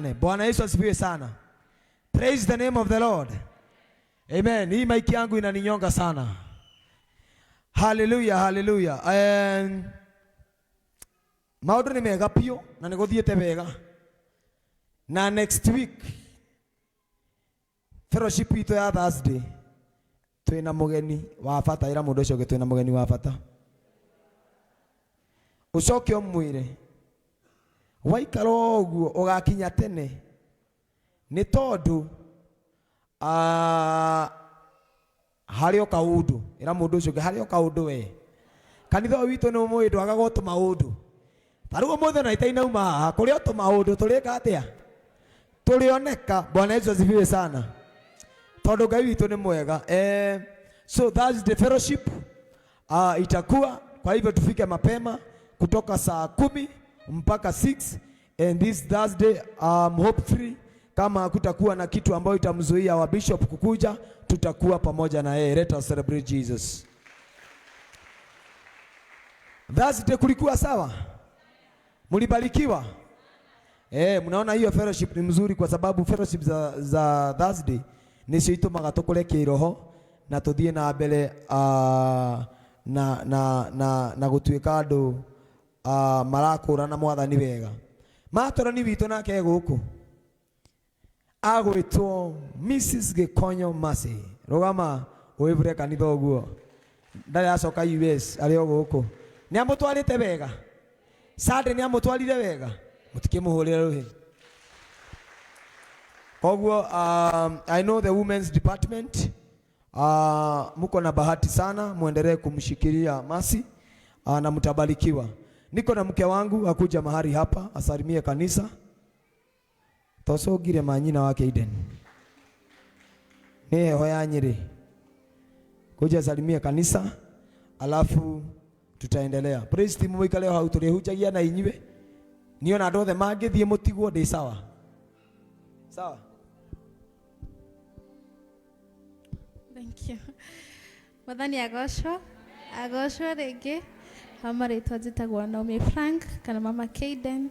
Bwana Yesu asifiwe sana. Praise the name of the Lord. Amen. Hii maiki yangu inaninyonga sana. Hallelujah, hallelujah. Maũndũ nĩ mega biũ na nĩ gũthiĩte wega. Na next week fellowship itũ ya Thursday twĩna mũgeni wa bata. Ĩra mũndũ ũcio ũngĩ twĩna mũgeni wa bata. Ũcoke ũmwĩre waikara ũguo ũgakinya tene nĩ tondũ ah, harĩ o kaũndũ. Ĩra mũndũ ũcio ũngĩ harĩ o kaũndũ we. Kanitha ũyũ witũ nĩ ũmũĩ ndwagaga o tũmaũndũ. Ta rĩu ũmũthĩ ona itainauma haha kũrĩ o tũmaũndũ tũrĩka atĩa? Tũrĩoneka. Bwana Yesu asifiwe sana. Tondũ Ngai witũ nĩ mwega. So that's the fellowship itakuwa kwa hivyo tufike mapema kutoka saa 10 mpaka 6 and this Thursday hopefully kama hakutakuwa na kitu ambayo itamzuia wa bishop kukuja, tutakuwa pamoja na yeye. Let us celebrate Jesus. Thursday kulikuwa sawa? Mlibarikiwa? Mnaona hiyo fellowship ni mzuri kwa sababu fellowship za Thursday nicio itumaga tukure kiroho na tuthie na mbere na gutuika andu marakũrana mwathani wega. Matorani witũ nake gũkũ agwĩtwo Mrs. Gĩkonyo Mercy. Rũgama wĩvure kanitha ũguo. Ndarĩ acoka US arĩ o gũkũ. Nĩ amũtwarĩte wega? Sunday nĩ amũtwarire wega? Mũtikĩmũhũrĩre rũhĩ. Koguo I know the women's department muko na bahati sana, muendelee kumshikilia Mercy na mtabarikiwa. Niko na mke wangu akuja mahali hapa asalimie kanisa. Tosogire manyina wake Eden. Ni heho ya Nyeri. Kuja asalimie kanisa alafu tutaendelea. Praise team muikale hau turihunjagia na inyue. Niĩ ona andũ othe mangĩthiĩ mũtigwo ndĩ sawa. Sawa. Thank you. Mwathani agocwo, agocwo rĩngĩ. Ha marĩtwa njĩtagwo Naomi Frank kana Mama Kaden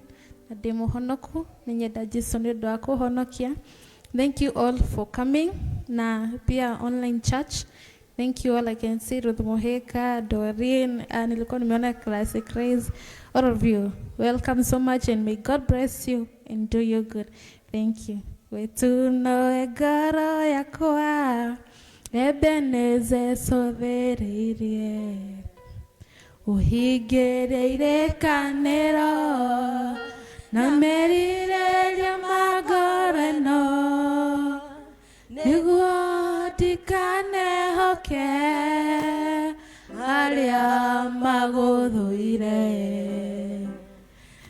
na ndĩ mũhonoku. Nĩ nyenda Jesu nĩ ũndũ wa kũhonokia. Thank you all for coming na pia online church. Thank you all. I can see Ruth Moheka, Doreen, nilikuwa nimeona Classic Rays. All of you, welcome so much and may God bless you and do you good. Thank you. Wetu nowe ngoro yakwa Ebeneze sothereirie uhingĩrĩire kanĩro na merirĩria ma ngoro ĩno nĩguo ndikanehoke arĩa magũthũire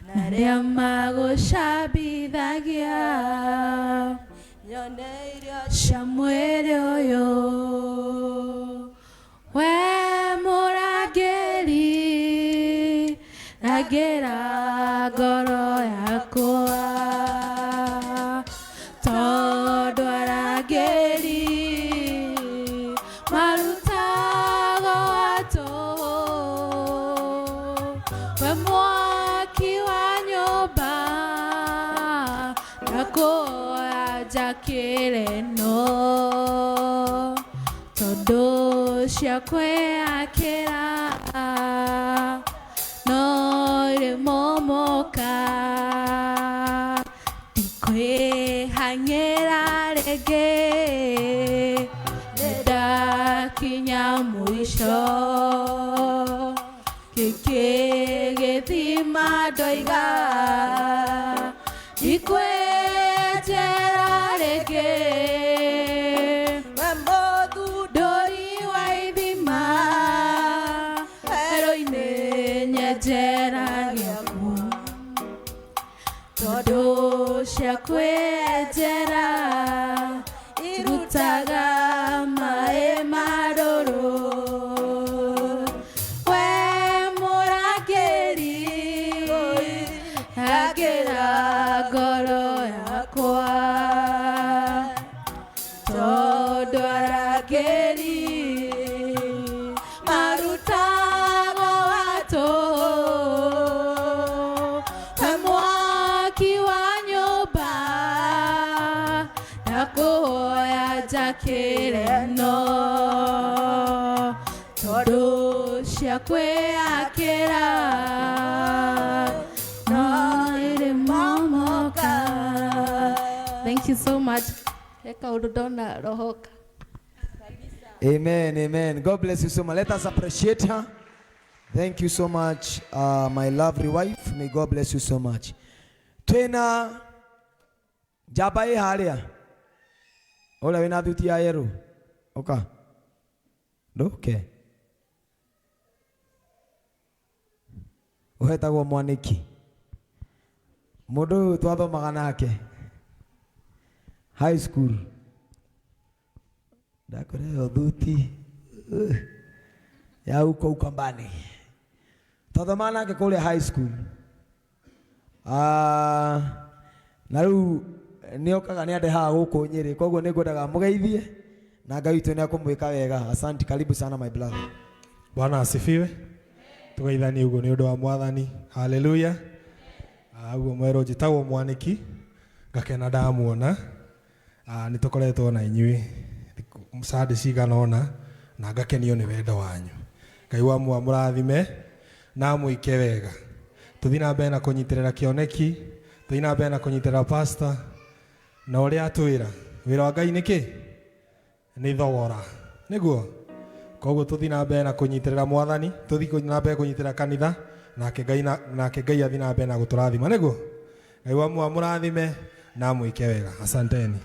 na arĩa magũcambithagia Nyone irio cia mwĩrĩ ũyũ. We mũrangĩri rangĩra ngoro yakwa tondũ arangĩri marutagwo atũhũ. We mwaki wa nyũmba ndakuoya njakĩre no tondũ cia kwĩyakĩra no irĩmomoka ndikwĩhang'ĩra rĩngĩ nĩndakinya mũico gĩkĩ gĩthima ndoiga ndikwĩnjera rĩngĩ. We mũthundũri Ndũri wa ithima werũ-inĩ nyenjera gĩaku tondũ cia kwĩenjera irutaga maĩ marũrũ. We mũrangĩri rangĩra ngoro yakwa tondũ arangĩri marutagwo atũhũ. We mwaki wa nyũmba Njakĩre no tondũ cia kwĩyakĩra no ĩrĩ momoka. Thank you so much. He kaũndũ ndona rohoka. Amen, amen. God bless you so much. Let us appreciate her. Thank you so much, my lovely wife. May God bless you so much. Twina njamba ĩ harĩa ũrĩa wĩna thuti ya yerũ ũka ndũke ũhetagwo mwanĩki mũndũ ũyũ twathomaga nake high school ndakũreo thuti ya huko Ukambani twathomaga nake kũrĩa high school. Ah, na rĩu nĩ okaga nĩ andehaga gũkũ Nyĩrĩ, koguo nĩ ngwendaga mũgeithie na Ngai witũ nĩ akũmwĩka wega. Asante, karibu sana my brother. Bwana asifiwe. Tugeithanie ũguo nĩ ũndũ wa Mwathani. Haleluya. Ũguo mwerũ njĩtagwo Mwanĩki, ngakena ndamuona. Nĩ tũkoretwo na inyuĩ Sunday cigana ũna na ngakenio nĩ wendo wanyu. Ngai wa amũrathime na amwĩke wega. Tũthiĩ na mbere na kũnyitĩrĩra kĩoneki, tũthiĩ na mbere na kũnyitĩrĩra pastor na ũrĩa atwĩra. Wĩra wa Ngai nĩ kĩ? Nĩ thogora. Nĩguo? Koguo tũthiĩ na mbere na kũnyitĩrĩra Mwathani, tũthiĩ na mbere kũnyitĩrĩra kanitha, nake Ngai nake Ngai athiĩ na mbere na gũtũrathima. Nĩguo? Ngai wa amũrathime na amwĩke wega. Asanteni.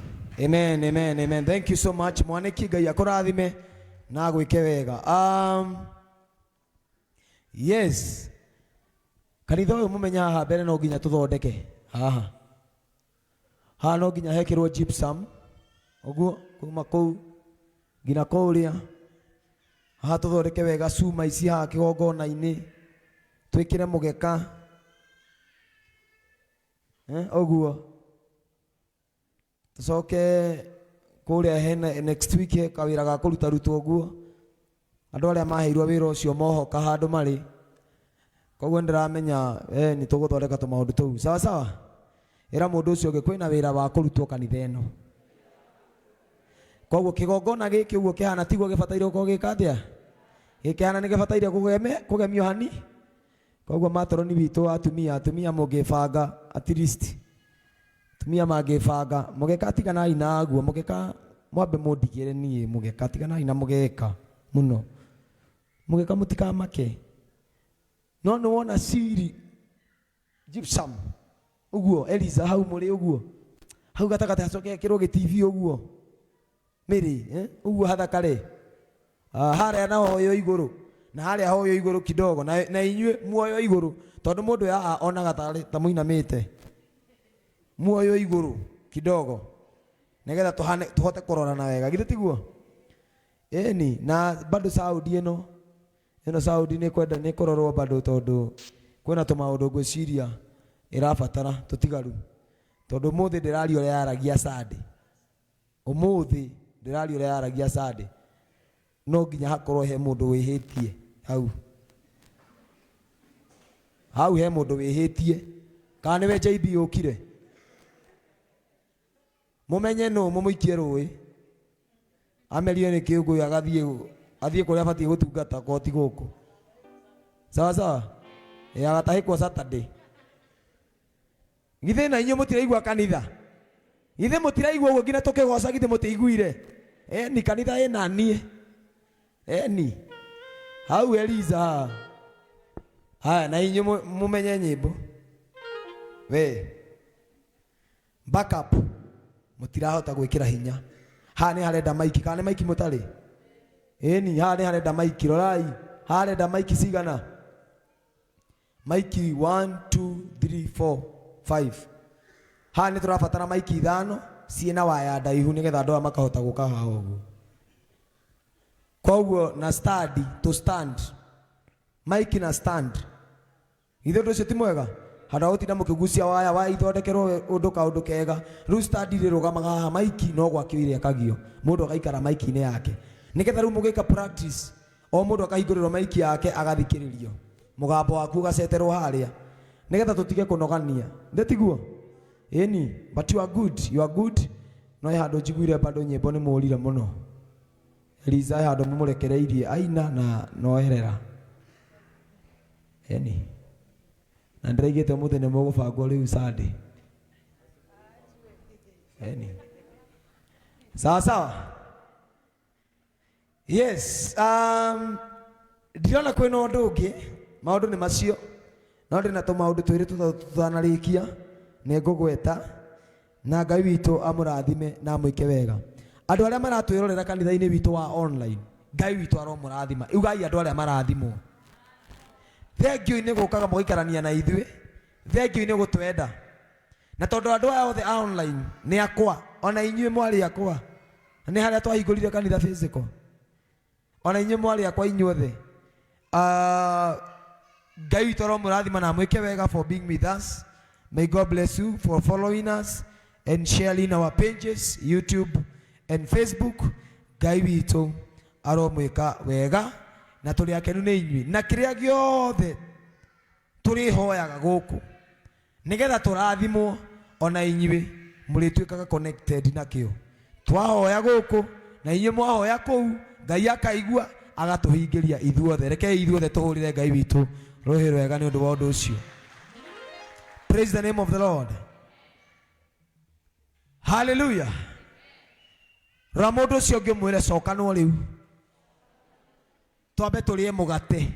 Amen, amen, amen. Thank you so much. Mwanĩki Ngai akũrathime na agwĩke wega. Yes. Kanitha ũyũ mũmenya haha mbere no nginya tũthondeke haha. Haha no nginya hekĩrwo gypsum ũguo kuma kũu nginya kũrĩa. Haha tũthondeke wega cuma ici haha kĩgongona-inĩ, twĩkĩre mũgeka ũguo tũcoke kũrĩa hena next week he kawĩra ga kũruta rutwo ũguo andũ arĩa maheirwo wĩra ũcio mohoka handũ marĩ koguo ndĩramenya nĩ tũgũthondeka tũmaũndũ tũu sawa sawa. Ĩra mũndũ ũcio ũngĩ kwĩna wĩra wa kũrutwo kanitha ĩno, koguo kĩgongona gĩkĩ ũguo kĩhana tiguo gĩbataire gũkorwo gĩka atĩa, gĩkĩhana nĩ gĩbataire kũgemio hani. Koguo matoroni witũ wa atumia, atumia mũngĩbanga at least atumia mangĩbanga mũgeka tiganai naguo, mũgeka mwambe mũndigĩre niĩ, mũgeka tiganai na mũgeka mũno, mũgeka mũtikamake. No nĩ wona siri gypsum ũguo Eliza hau mũrĩ ũguo hau gatagatĩ hacoke hekĩrwo gĩtibi ũguo mĩrĩ ũguo hathakare. Harĩa na hoyo igũrũ na harĩa hoyo igũrũ kidogo na inyuĩ muoyo igũrũ tondũ mũndũ haha onaga tarĩ ta mũinamĩte, muoyo igũrũ kidogo nĩgetha tũhote kũrorana wega, githĩ tiguo? Ĩni na bado Saudi ĩno Saudi nĩ kwenda nĩ kũrorwo bado tondũ kwĩna tũmaũndũ ngwĩciria ĩrabatara tũtigaru, tondũ ũmũthĩ ndĩraria ũrĩa yaragia Sunday, ũmũthĩ ndĩraria ũrĩa yaragia Sunday, no nginya hakorwo he mũndũ wĩhĩtie hau hau, he mũndũ wĩhĩtie kana nĩwe JB ũkire mũmenye nũ mũmũikie rũĩ amerio nĩ kĩũngũyũ agathiĩ athiĩ kũrĩa abatiĩ gũtungata koti gũkũ sawa sawa, agatahĩkwo Saturday. Githĩ na inyuĩ mũtiraigua kanitha? Githĩ mũtiraigua ũguo nginya tũkĩgoca? Githĩ mũtiiguire? Eni kanitha ĩna niĩ eni hau Eliza haya, na inyuĩ mũmenye nyĩmbo we backup mũtirahota gwĩkĩra hinya. Haha nĩ harenda maiki kana nĩ maiki mũtarĩ? Ĩni haha nĩ harenda maiki, rorai haha harenda maiki cigana? Maiki 1 2 3 4 5. Haha nĩ tũrabatara maiki ithano ciĩna waya ndaihu nĩgetha andũ aya makahota gũka haha ũguo. Koguo na stand to stand maiki na stand, githĩ ũndũ ũcio ti mwega? Handũ ha gũtinda mũkĩgucia waya waya ithondekerwo ũndũ kaũndũ kega, rĩu stand irĩrũgamaga haha, maiki no gwakio irĩakagio, mũndũ agaikara maiki-inĩ yake nĩgetha rĩu mũgĩka practice o mũndũ akahingũrĩrwo maiki yake agathikĩrĩrio mũgambo waku ũgaceterwo harĩa nĩgetha tũtige kũnogania, nĩ tiguo? Ĩni, but you are good, you are good. No he handũ njiguire bado nyĩmbo nĩ mũrire mũno. Eliza he handũ mũmũrekereirie aina na noerera. Eni. Na ndĩraigĩte ũmũthĩ nĩ mũgũbangwo rĩu Sunday. Eni. Sawa sawa. Yes, ndirona kwĩna ũndũ ũngĩ, maũndũ nĩ macio, no ndĩna tũmaũndũ twĩrĩ tũtatũ tũtanarĩkia nĩ ngũgweta, na Ngai witũ amũrathime na amwĩke wega. Andũ arĩa maratwĩrorera kanitha-inĩ witũ wa online, Ngai witũ aromũrathima. Ugai andũ arĩa marathimwo. Thengiũ nĩ gũkaga mũgaikarania na ithuĩ, thengiũ nĩ gũtwenda. Na tondũ andũ aya othe a online nĩ akwa, ona inyuĩ mwarĩ akwa, nĩ harĩa twahingũrire kanitha physical, ona inyuĩ mwarĩ akwa inyuothe. Ngai witũ aromũrathima na amwĩke wega for being with us. May God bless you for following us and sharing our pages, YouTube and Facebook. Ngai witũ aromwĩka wega na tũrĩ akenu nĩ inyuĩ, na kĩrĩa gĩothe tũrĩhoyaga gũkũ nĩgetha tũrathimwo ona inyuĩ mũrĩtuĩkaga connected nakĩo. Twahoya gũkũ na inyuĩ mwahoya kũu, Ngai akaigua agatũhingĩria ithuothe. Rekei ithuothe tũhũrĩre Ngai witũ rũhĩ rwega nĩ ũndũ wa ũndũ ũcio. Praise the name of the Lord. Hallelujah. Rora mũndũ ũcio ũngĩ ũmwĩre cokanwo rĩu, twambe tũrĩe mũgate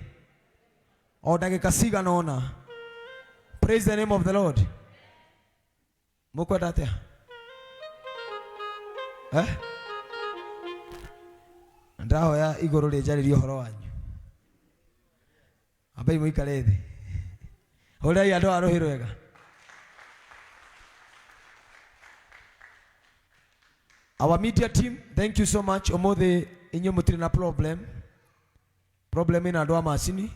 o ndagĩka cigana ũna. Praise the name of the Lord. Mũkwenda atĩa? Eh? Ndahoya igũrũ rĩnjarĩrie ũhoro wanyu. Ambai mũikare thĩ. Hũrĩrai andũ a rũhĩ rwega. Our media team, thank you so much. Ũmũthĩ inyuĩ mũtirĩ na problem. Problem ĩna andũ a macini.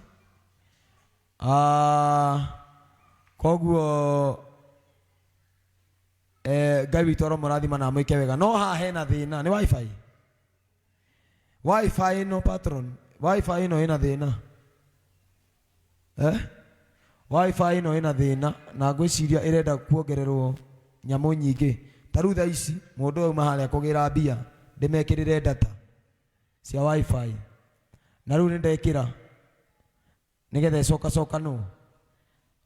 Koguo Ngai witũ aromũrathima na amwĩke wega. No haha hena thĩna, nĩ wifi. Wifi ĩno patron, wifi ĩno ĩna thĩna. Wifi ĩno ĩna thĩna na ngwĩciria ĩrenda kuongererwo nyamũ nyingĩ. Ta rĩu thaa ici mũndũ auma harĩa kũgĩra mbia ndĩmekĩrĩre data cia wifi, na rĩu nĩndekĩra nĩgetha ĩcokacokanwo.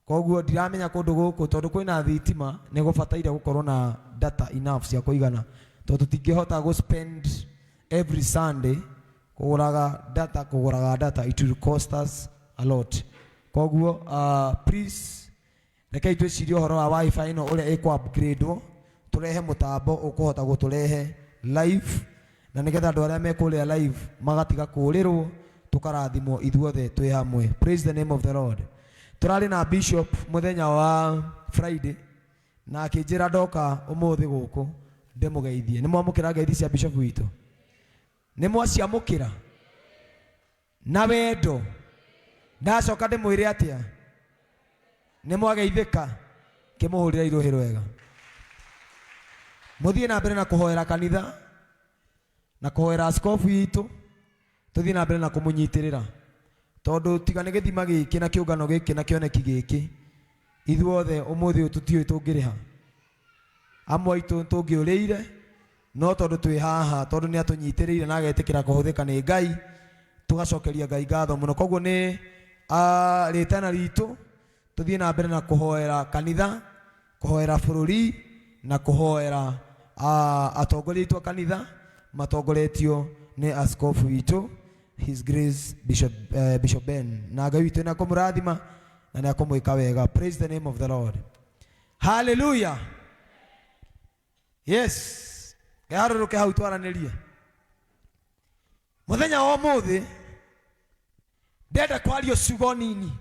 Koguo ndiramenya kũndũ gũkũ tondũ kwĩna thitima nĩ gũbataire gũkorwo na data enough cia kũigana, tondũ tũtingĩhota gũ spend every Sunday kũgũraga data, kũgũraga data, it will cost us a lot. Koguo please rekei twĩcirie ũhoro wa wifi ĩno ũrĩa ĩkũ upgrade-wo, tũrehe mũtambo ũkũhota gũtũrehe live, na nĩgetha andũ arĩa me kũrĩa live magatiga kũrĩrwo, tũkarathimwo ithuothe twĩ hamwe. Praise the name of the Lord. Tũrarĩ na bishop mũthenya wa Friday na akĩnjĩra ndoka ũmũthĩ gũkũ ndĩmũgeithie. Nĩ mwamũkĩra ngeithi cia bishop witũ? Nĩ mwaciamũkĩra na wendo? Ndacoka ndĩmwĩre atĩa? Nĩ mwageithĩka? Kĩmũhũrĩra irũhĩ rwega. Mũthiĩ na mbere na kũhoera kanitha na kũhoera askofu witũ, tũthiĩ na mbere na kũmũnyitĩrĩra, tondũ tiga nĩ gĩthima gĩkĩ na kĩũngano gĩkĩ na kĩoneki gĩkĩ, ithuothe ũmũthĩ ũyũ tũtiũĩ tũngĩrĩha. Amwe aitũ tũngĩũrĩire, no tondũ twĩ haha, tondũ nĩ atũnyitĩrĩire na agetĩkĩra kũhũthĩka nĩ Ngai, tũgacokeria Ngai ngatho mũno. Koguo nĩ rĩtana ritũ tũthiĩ na mbere na kũhoera kanitha, kũhoera bũrũri, na kũhoera atongoria aitũ a kanitha matongoretio nĩ askofu witũ His Grace Bishop Ben. Na Ngai witũ nĩ akũmũrathima na nĩ akũmwĩka wega. Praise the name of the Lord. Hallelujah. Yes. Keharũrũke hau twaranĩrie. Mũthenya wa ũmũthĩ ndĩrenda kwaria ciugo nini,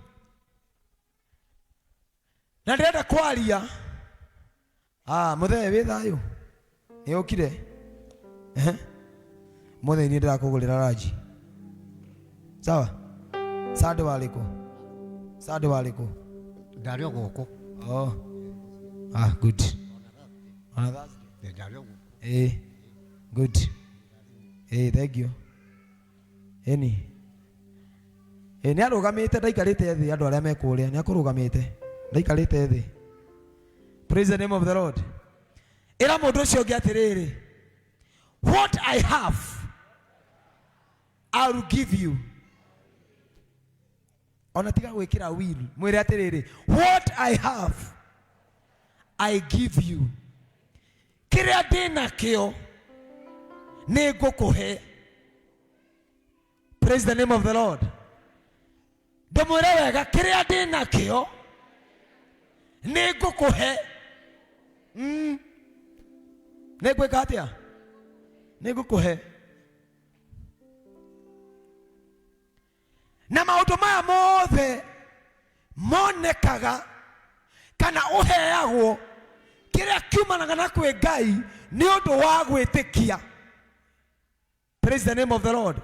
na ndĩrenda kwaria mũthee wĩ thayũ nĩ ũkire? Ehe. Mũthee niĩ ndĩrakũgũrĩra ranji. Sawa? Sande warĩ kũ? Sande warĩ kũ? Ndarĩ o gũkũ. Oh. Good. Ona Thursday. Ndarĩ o gũkũ. Good. Thank you. Ĩni. Nĩ arũgamĩte, ndaikarĩte thĩ, andũ arĩa me kũrĩa, nĩ akũrũgamĩte. Ndaikarĩte thĩ. Praise the name of the Lord. Ĩra mũndũ ũcio ũngĩ atĩrĩrĩ, what I have I will give you. Ona tiga gwĩkĩra will, mwĩre atĩrĩrĩ, what I have I give you. Kĩrĩa ndĩ nakĩo nĩ ngũkũhe. Praise the name of the Lord. Ndũmwĩre wega, kĩrĩa ndĩ nakĩo nĩ ngũkũhe. Nĩ ngwĩka atĩa? Nĩ ngũkũhe. Na maũndũ maya mothe monekaga kana ũheagwo kĩrĩa kiumanaga na kwĩ Ngai nĩ ũndũ wa gwĩtĩkia. Praise the name of the Lord.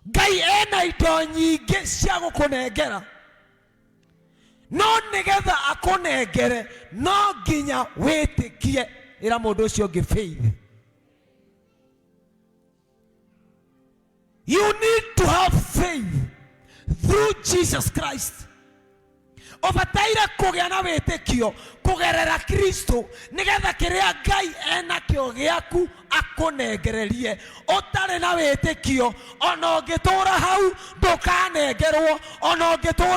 Ngai ena indo nyingĩ cia gũkũnengera, no nĩgetha akũnengere no nginya wĩtĩkie. Ĩra mũndũ ũcio ũngĩ, faith. You need to have faith through Jesus Christ. Ũbataire kũgĩa na wĩtĩkio kũgerera Kristo nĩgetha kĩrĩa Ngai enakĩo gĩaku akũnengererie. Ũtarĩ na wĩtĩkio, ona ũngĩtũra hau ndũkanengerwo, ona ũngĩtũra.